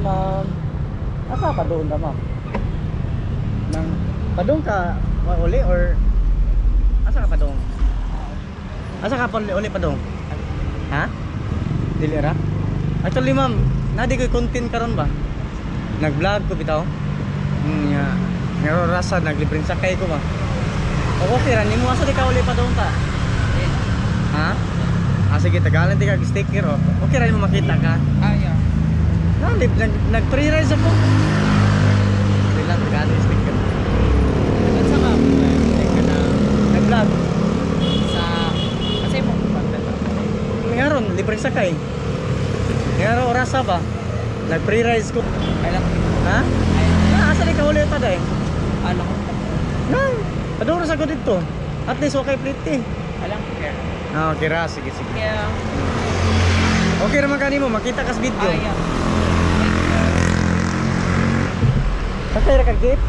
Ma'am. Asa pa doon na, ma'am? Nang padung ka uli or asa ka padung? Asa ka pa uli padung? Ha? Dili ra? Actually, ma'am, nadi ko'y content karon ba? Nag-vlog ko bitaw. Ya. Ngaro rasa naglibreng sakay ko ba? O, okay ra nimo, asa di ka uli padung ta? Ha? Ah, sige, tagalan di ka sticker oh. Okay ra nimo makita ka? Ah, yeah. Na, lib, nag free rides ako. Hindi lang, tagalan yung sticker. Sa ka, like ka na Nag-vlog. Sa kasi mo content ako. Ngaron, libreng sakay. Ngaron, orasa ba? Nag free rides ko. Ay lang. Ha? Ay, Na, asa di ka uli pa day? ano ko? Na, paduro sa ko dito. At least okay plate eh. Alam ko care. Ah, okay ra, sige, sige. Kaya, Okay raman kanimo, makita kas video. Ah, yeah. Sakay ra kag jeep?